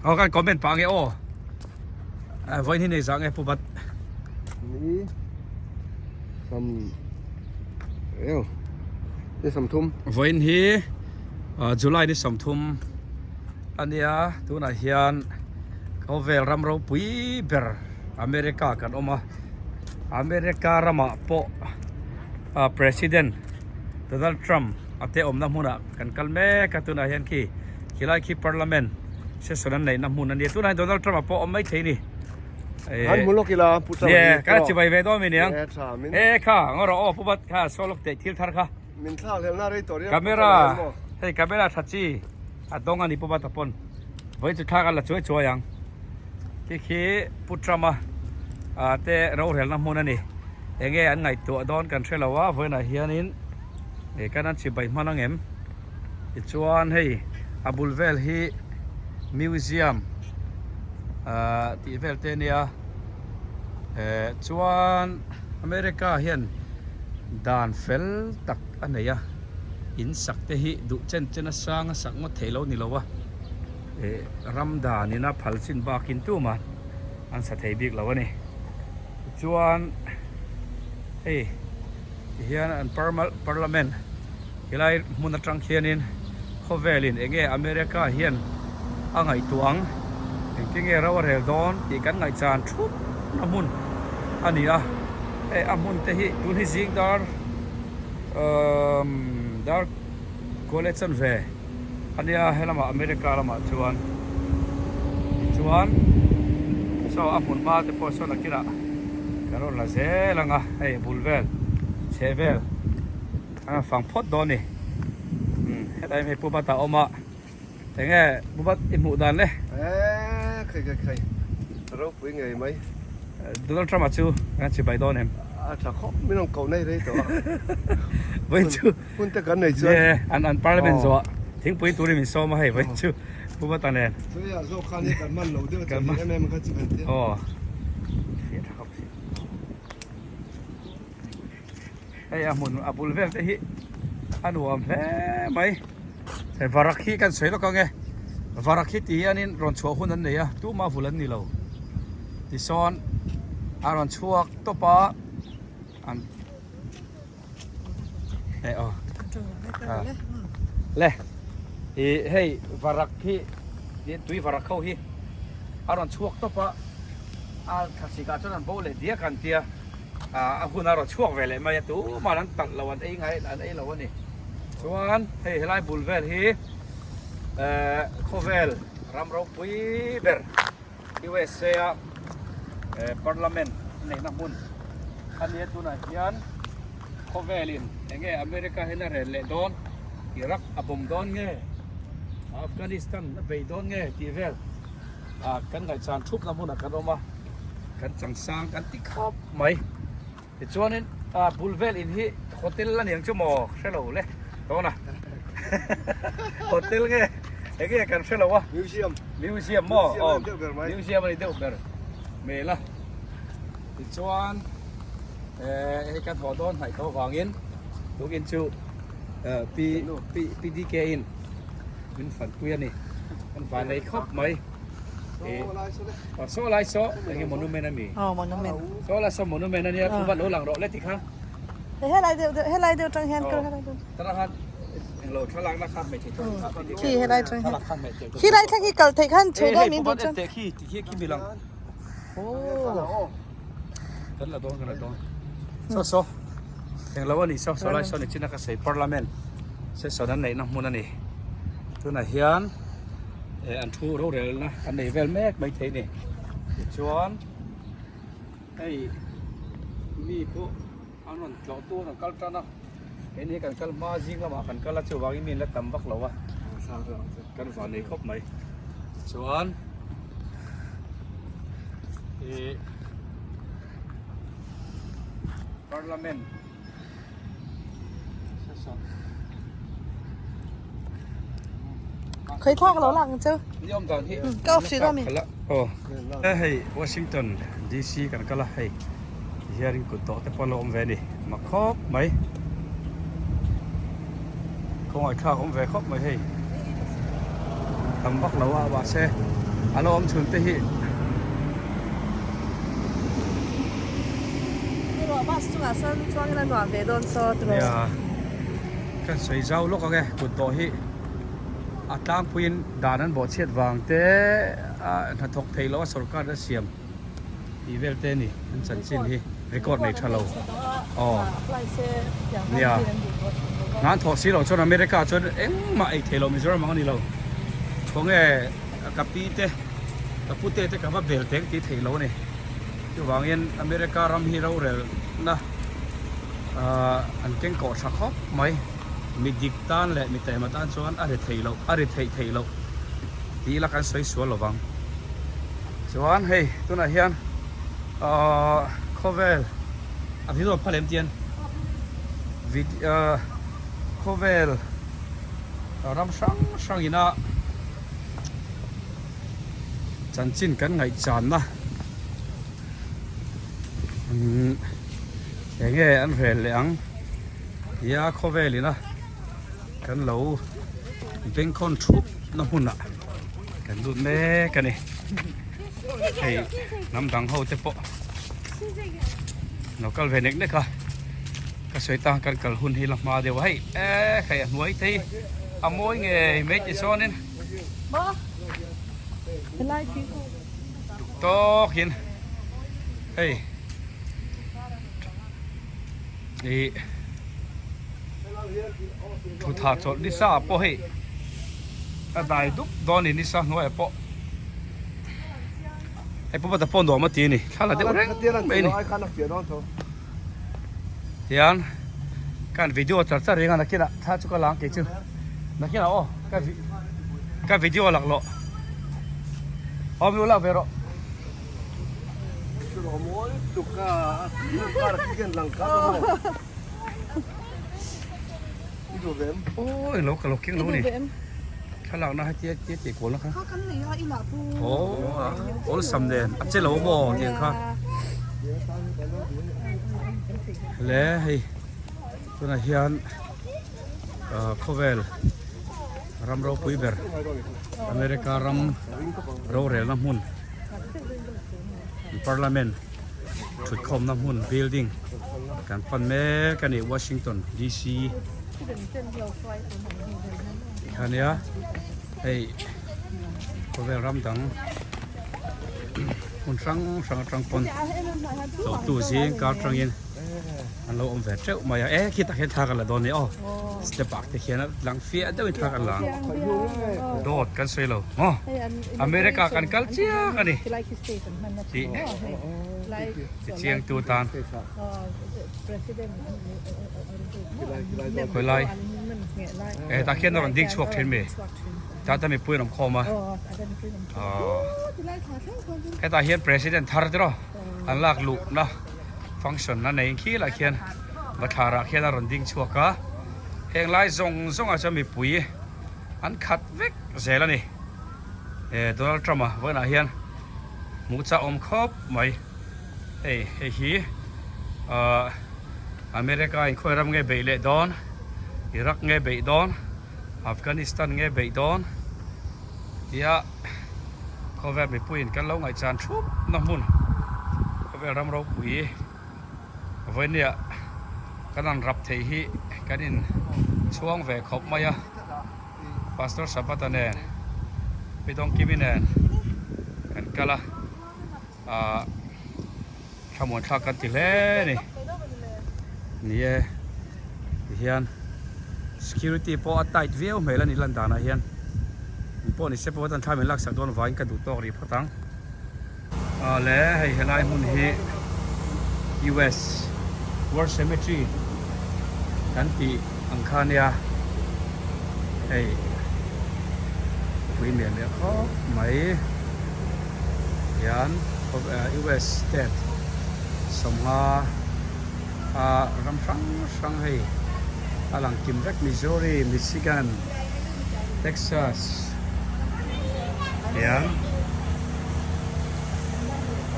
Aw kan comment pah ange aw. Vawiin hi nei zah nge Pu Bat. Ni sam eo ni 30. Vawiin hi July ni 30 ania tunah hian khawvel ram ropui ber America kan awm a. America ramah pawh President Donald Trump a te awmna hmunah kan kal mek a tunah hian khi khilai khi Parliament session an neihna hmun a nia tunah hian Donald Trump a pawh awm maithei a ni. Han hmu lawk ila Pu Trump a kan chibai ve dawn mi niang e kha ngaw rawh aw Pu Bat kha saw lawk teh thil thar kha min thlak hlelna rei tawh riau camera hei camera tha chi a dawng a ni Pu Bat a pawn vawi chu thlak a la chuai chuai ang khi khi Pu Trump a te rorelna hmun a ni. Enge an ngaihtuah dawn kan hre lo a, vawiinah hianin eh kan an chibai hman ang em? Tichuan hei a bul vel hi museum ah tih vel te ania eh chuan America hian dan fel tak a nei a, in sak te hi duh chen chen a sang a sak ngawt theih lo ni lo a, eh ram danin a phal chin bakin tumah an sa thei bik lo a ni. Tichuan hei tihian an parliament helai hmun atang khianin khawvelin enge America hian a ngaihtuah ang engtin nge ro a rel dawn tih kan ngaihchan thup na hmun a ni a hei a hmun te hi tun hi zing dar umm dar kual e chanve. Ania helamah America lamah chuan tichuan saw a hmun hma te pawh sawn a kinah kan rawn la zel ang a hei a bul vel chheh vel an rawn fang phawt dawn a ni umm hetah hian hei Pu Bata a awm a enge Pu Bat i hmuh dan le eee khai khai khai ropui ngei mai Donald Trump a chu kan chibai dawn em a tha khawp min rawn koh nei rei tawh a vawiin chu Hun te kan nei chuan. Nge an an parliament zawh thingpui turin min sawm a hei vawiin chu Pu Bata nen. Chuia zawk khan hi kan man lo deuh a chawlh em em kha chu kan ti. Aw. Fiah tha khawp si. Hei a hmun a bul vel te hi a nuam hle mai. Hei varak hi kan sawi lawk ang e. Varak hi ti hianin rawn chhuah hun an nei a tumah vul an ni lo. Tisawn a rawn chhuak tawp a an. Hei aw. Le. I hei varak hi tui varak ho hi a rawn chhuak tawp a a thlasik ah chuan an bo leh diak an tia a hun a rawn chhuak ve leh mai a tumah an talh lo an ei ngai an ei lo a ni chuan hei helai bul vel hi eh khawvel ram ropui ber. USA a parliament a neihna hmun a nia tunah hian khawvelin enge America hian a rel leh dawn Iraq a bawm dawn nge Afghanistan a bei dawn nge tih vel ah kan ngaihchan thupna hmunah kan awm a kan changsang kan ti khawp mai. Tichuanin a bul vel in hi hotel a niang chu maw hre lo le dawn a hotel nge enge kan hre lo a museum museum maw aw museum a ni deuh ber hmel a tichuan eh hei kan haw dawn hnaih tawh avangin tukin chu pi pi DK in min fanpui a ni kan vanei khawp mai. Saw lai saw enge monument ami aw monument saw lai saw monument ania thu va lo lang rawh le ti kha helai deuh deuh helai deuh tang hian kal helai deuh tara khan englo thlalak na kha hmeichhe thlalak khi helai tang hian khi lai thlang hi kal thei khan chho dawn min duh chuan te khi ti khi khi mi lang oh kan la dawn kan la dawn saw saw englo ani saw saw lai saw ni china ka sei parliament session an neihna hmun ani tunah hian eh an thu rorelna an nei vel mek mai thei a ni tichuan hei mi pawh an rawn tlawh tu an rawn kal tan a keini hi kan kal hma zing lamah kan kal a chuvangin mi an la tam vak lo a kan van nei khawp mai tichuan ih parliament. Khoi thak lo lang chu. Ka off si mi. Oh. Hei Washington DC kan kala hei. Hianin kut tawh te pawh lo awm ve ni. Ma khawp mai. Khawngaih thlak awm ve khawp mai hei. Tam vak lo a mahse. A lo awm chhun te hi. Hei bus chungah sawn chuangin a nuam ve dawn saw tiraw. Nia kan sawi zau lawk ang e kut tawh hi a tlangpuiin dan an bawhchhiat vang te a hnathawk thei lo a sorkar a siam tih vel te a ni an chanchin hi record nei tha lo aw nia hna an thawh si loh chuan America chuan engmah ei thei lo Mizoram ang a ni lo khawnge ka pi te ka pu te te ka va bel teng tih theih lo a ni chuvangin America ram hi rorel na ahh an keng kawh tha khawp mai mi dik tan leh mi taima tan chuan a ri theih loh a ri theih theih loh tih ila kan sawi sual lovang chuan hei tunah hian ahh khawvel a video phal em tian vid ahh khawvel ram hrang hrang ina chanchin kan ngaihchanna umm eng nge an rel leh ang tia khawvel ina kan lo bengkhawn thup na hmunah kan lut mek a ni hei hnam dang ho te pawh lo kal ve nek nek a ka sawi tang kan kal hun hi la hma deuh a hei eh hei a hnuai te hi a mawi ngei mai ti sawnin tawkin hei ih thutha chawlh nisa ah pawh hei a dai dup dawn a ni nisa hnuaiah pawh hei pawh ta pawh nuam a ti a ni thla la deuh reng mai a ni tihian kan video char char reng a nakinah thla chu ka la ang kei chu nakinah aw ka ka video laklawh awm lo lak ve rawh. Aw englo ka lo keng lo ni thlalak na hetia tia tih kual na kha aw awlsam nen a che lo maw tiang kha le hei tunah hian khawvel ram ropui ber America ram rorelna hmun parliament thutkhawmna hmun building kan pan mek a ni Washington DC tikha nia hei khawvel ram dang hmun hrang hrang atang pawn tlawhtu zing kar tangin an lo awm ve teuh mai a e khitah khian thla kan la dawn a ni aw step ah te khian a lang fiah deuhin thla kan la ang dawt kan sawi lo maw America kan kal chiang a ni tih ti chiang tu tan khawi lai e tah khian a rawn ding chhuak thin mi tah chuan mipui an awm khawm a aw hetah hian president thar te rawh an lak luhna. Function a nei khi lah khian bathlar ah khian a rawn ding chhuak a, heng lai zawng zawng ah chuan mipui an khat vek zel a ni. Eh Donald Trump a vawiinah hian hmuh chah awm khawp mai. Hei hei hi ahh America in khawi ram nge beih leh dawn, Iraq nge beih dawn, Afghanistan nge beih dawn tia. Khawvel mipuiin kan lo ngaihchan thup na hmun khawvel ram ropui vawinia kan han rap thei hi kan in chhuang ve khawp mai a Pastor Sabata nen Pi Dawngkimi nen kan kal a ah thlamuan thlak kan ti hle a ni ni e tihian security pawh a tight viau hmel a ni lan danah hian eng pawh ni se pawh tan thla min laksak dawn vangin ka duh tawk rih phawt ang ah le hei helai hmun hi US War Cemetery kan tih ang kha nia hei pui miah miah khawp mai. Hian US state sawmnga a ram hrang hrang hei a lang kim vek Missouri, Michigan, Texas hian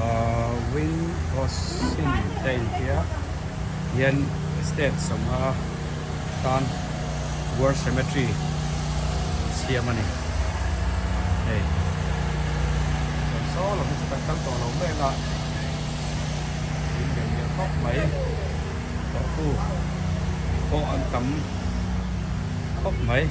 ahh Wisconsin te a intia hian state sawmnga tan War Cemetery an siam a ni hei. Saw lam hi chu kan kal tawh lo mek a, in lian lian khawp mai tawhtu pawh an tam khawp mai.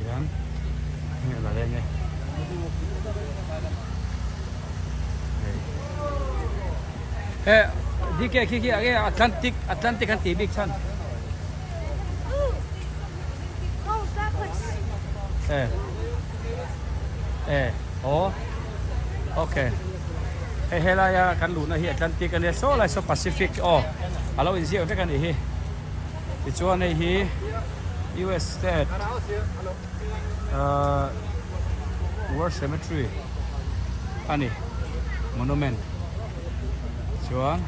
Hian hei la leng e. He DK khi khi age Atlantic Atlantic an tih bik chhan. E e aw okay hei helaia kan luhna hi Atlantic ania saw lai saw Pacific aw alo inziak vek anih hi. Tichuan hei hi US State ahh War Cemetery a ni monument chuan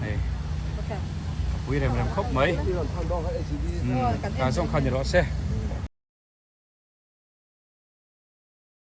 hei a pui rem rem khawp mai umm tah zawng kha ni rawh se.